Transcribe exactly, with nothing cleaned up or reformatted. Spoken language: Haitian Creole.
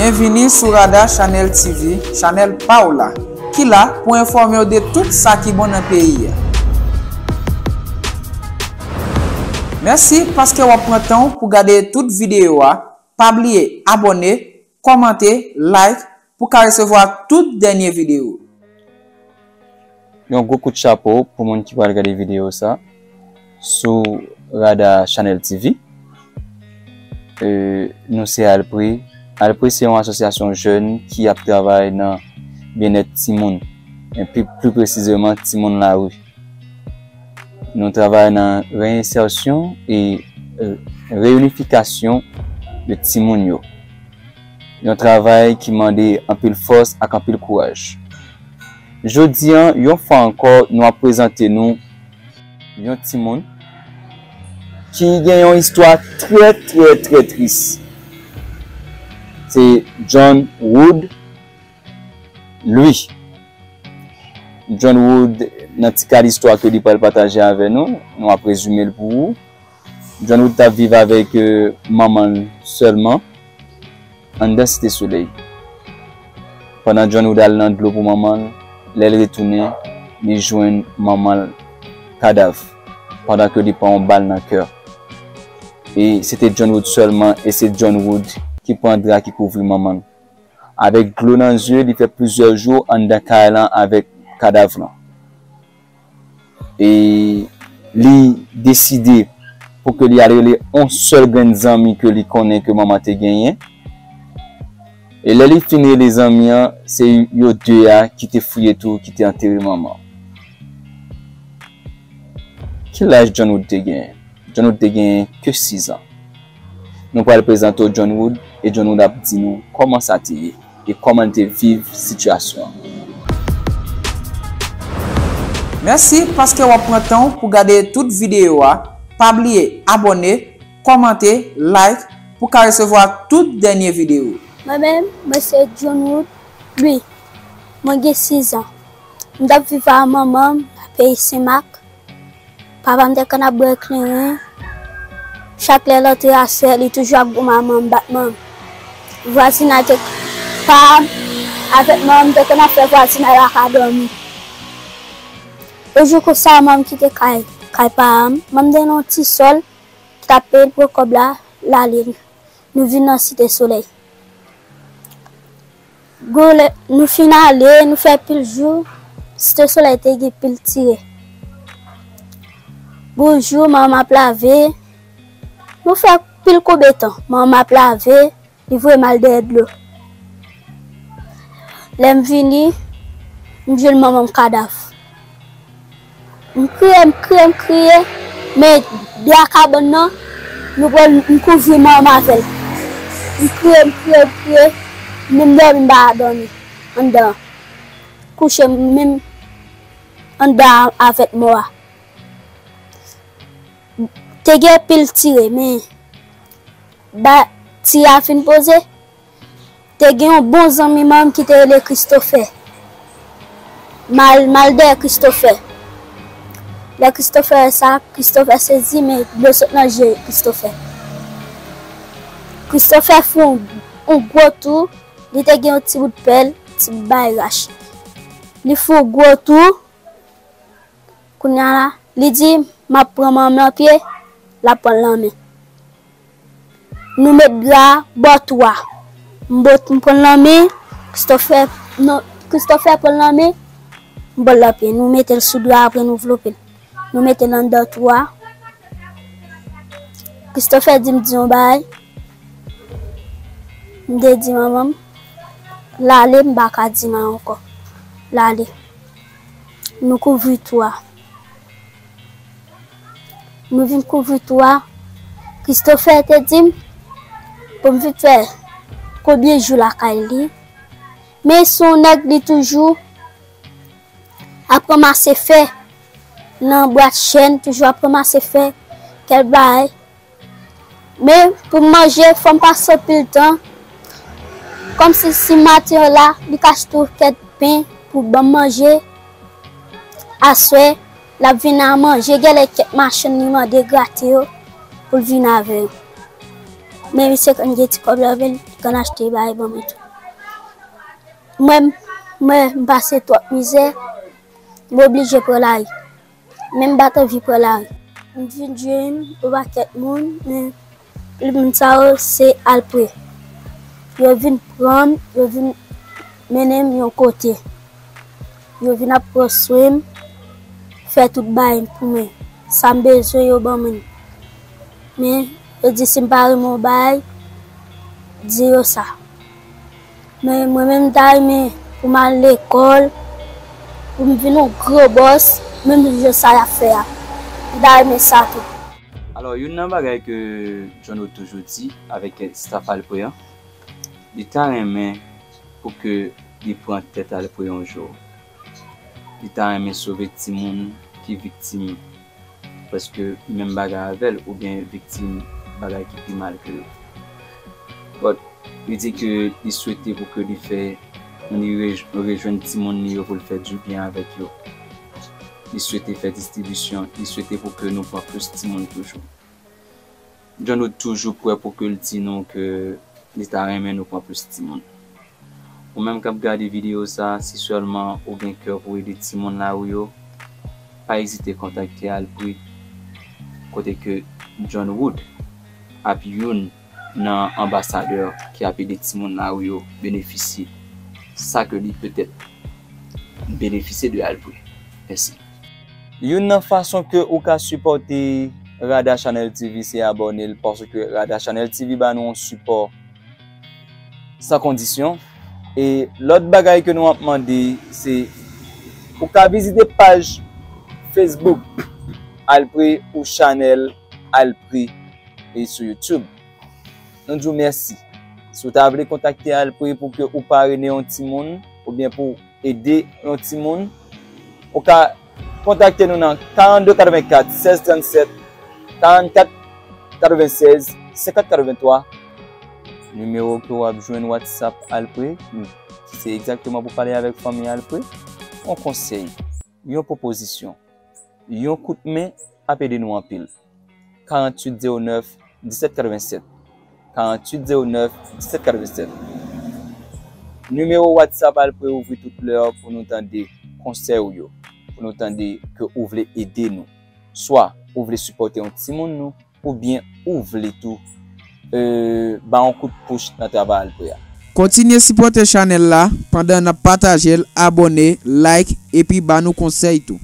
Byenvini sou Rada Channel T V, chanèl pa w la, ki la pou enfòme w de tout sa ki bon nan peyi a. Mèsi paske w ap pran tan w pou gade tout videyo a. Pa bliye abòne, kòmante, like pou ka resevwa tout dènye videyo. Yon gwo kout chapo pou moun ki pral gade videyo sa sou Rada Channel T V. E, nou se Alpri. Alpri se yon asosyasyon jèn ki ap travay nan byennèt timoun, e pi, pli presizeman timoun lari. Nou travay nan reyensèsyon e, e, reyinifikasyon de timoun yo. Yon travay ki mande anpil fòs ak anpil kouraj. Jodi a, yon fwa ankò, nou ap prezante nou yon timoun ki gen yon istwa trè, trè, trè tris. Se John Wood Louis. John Wood, nan ti kad istwa ke li pral pataje avè nou, nou ap rezime l pou ou. John Wood t ap viv avèk, e, manman l sèlman anndan Site Solèy. Pandan John Wood al nan dlo pou manman l, lè l retounen, li jwenn manman l kadav pandan ke li pran yon bal nan kè. E se te John Wood sèlman, e se John Wood ki pran dra ki kouvri manman l. Avèk dlo nan zye, li fè plizyè jou anndan kay lan avèk kadav lan. E li deside pou ke li al rele yon sèl grenn zanmi ke li konnen ke manman te genyen. E lè li fin rele zanmi an, se yo de a ki te fouye tou, ki te antere manman. Ki laj John Wood te genyen? John Wood te genyen ke sis an. Nou pral prezante w John Wood, e John Wood ap di nou kòman sa te ye, e kòman l te viv sitiyasyon an. Mèsi paske w ap pran tan w pou gade tout videyo a. Pa bliye abòne, kòmante, like pou ka resevwa tout dènye videyo. Mwen menm, mwen se John Wood Louis. Mwen gen sis an. M t ap viv ak manman m nan peyi Senmak. Papa m te konn ap bwè kleren. Chak lè l antre aswè, li toujou ap goumen ak manman m, bat manman m. Vwazinay te, pa m avèk manman m te konn ap fè vwazinay la ka dòmi. Yon jou konsa, manman m kite kay, kay pa m. Manman m te nan yon ti sòl, ki t ap peye l pran kòb la, l ale. Nou vin nan Site Solèy. Gon lè, nou fin ale, nou fè pil jou, Site Solèy te gen pil tire. Gon jou, manman m ap lave, nou fè pil konbyen tan, manman m ap lave, li voye m al dèyè dlo. Lè m vini, m jwenn manman m kadav. M kriye, m kriye, m kriye, men dèyè kabann nan, nou pran, m kouvri manman m avè l. M kriye, m kriye, m kriye, men m dòmi, m pa ka dòmi anndan an. Kouche m menm anndan an avèk mò a. Te gen pil tire, men ba, tire a fin poze. Te gen yon bon zanmi manman m ki te rele Christopher. M al, m al dèyè Christopher. Lè Christopher wè sa, Christopher sezi, men dlo sot nan je Christopher. Christopher fè yon, yon gwo tou, li te gen yon ti bout pèl, ti bout bagay rache. Li fè yon gwo tou, kounye a la, li di, "M ap pran manman m nan pye," l ap pran l nan men. Nou met dra bò tou a. M bò, m pran l nan men, Christopher, non, Christopher pran l nan men, m ba l nan pye. Nou mete l sou dra, apre nou vlope l. Nou mete l anndan tou a. Christopher di m di yon bagay. M te di manman m, "L ale, m pa ka di l ankò. L ale." Nou kouvri tou a. Nou vin kouvri tou a. Christopher te di m pou m vin fè konbyen jou lakay li. Men se yon nèg li toujou ap ranmase fè nan bwat chèn, toujou ap ranmase fè, kèk bagay. Men pou m manje, fò m pase anpil tan. Kòmsi si maten an la, li ka achte yon kèk pen pou ban m manje. Aswè, l ap vin a manje, genlè kèk machann li mande grate yo pou l vin avè yo. Men misye konn gen ti kòb la, vin konn achte bagay ban mwen tou. Mwen, mwen, m pase twòp mizè, m oblije pran lari. Men m pa t anvi pran lari. M vin jwenn yon pakèt moun, men moun sa yo se Alpre. Yo vin pran m, yo vin mennen m yon kote. Yo vin ap pran swen m, fè tout bagay pou mwen. Sa m bezwen, yo ban mwen. Men, yo di si m pa renmen yon bagay, di yo sa. Men mwen menm, m ta renmen pou m al lekòl, pou m vin yon gwo bòs, menm jan sa y ap fè a. M ta renmen sa tou. Alò, youn nan bagay ke John Wood toujou di avèk staff Alpre an, li ta renmen pou ke li pran tèt Alpre yon jou. Li ta renmen sove timoun ki viktim prèske menm bagay avè l oubyen viktim bagay ki pi mal ke yo. But, li di ke li swete pou ke li fè, li rej- rejwenn timoun li yo pou l fè dibyen avèk yo. Li swete fè distribisyon, li swete pou ke nou pran plis timoun toujou. John Wood toujou prè pou ke l di nou ke li ta renmen nou pran plis timoun. Ou menm k ap gade videyo sa, si sèlman ou gen kè pou ede timoun lari yo, pa ezite kontakte Alpre, kote ke John Wood ap youn nan anbasadè ki ap ede timoun lari yo benefisye sa ke li petèt benefisye de Alpre. Mèsi. Youn nan fason ke ou ka sipòte Rada Channel T V se abòne l, paske Rada Channel T V ba nou yon sipò san kondisyon. E lòt bagay ke nou ap mande se ou ka vizite paj Facebook Alpre ou chanèl Alpre e sou YouTube. Nou di w mèsi. Si w ta vle kontakte Alpre pou ke ou parene yon timoun oubyen pou ede yon timoun, ou ka kontakte nou nan karannde katrevenkat sèz trannsèt, karannkat katrevennsèz, senkant katrevenntwa. Nimewo ke w ap jwenn WhatsApp Alpre, ki se egzakteman pou pale avèk fanmi Alpre, yon konsèy, yon pwopozisyon, yon kout men ap ede nou anpil. Karanntuit zewo nèf, disèt katrevennsèt. Karanntuit zewo nèf, disèt katrevennsèt. Nimewo WhatsApp Alpre ouvri tout lè pou nou tande konsèy ou yo, pou nou tande ke ou vle ede nou. Swa ou vle sipòte yon timoun nou, oubyen ou vle tou, euh, ba yon kout pouch nan travay Alpre a. Kontinye sipòte chanèl la pandan n ap pataje l, abòne, like, epi ba nou konsèy tou.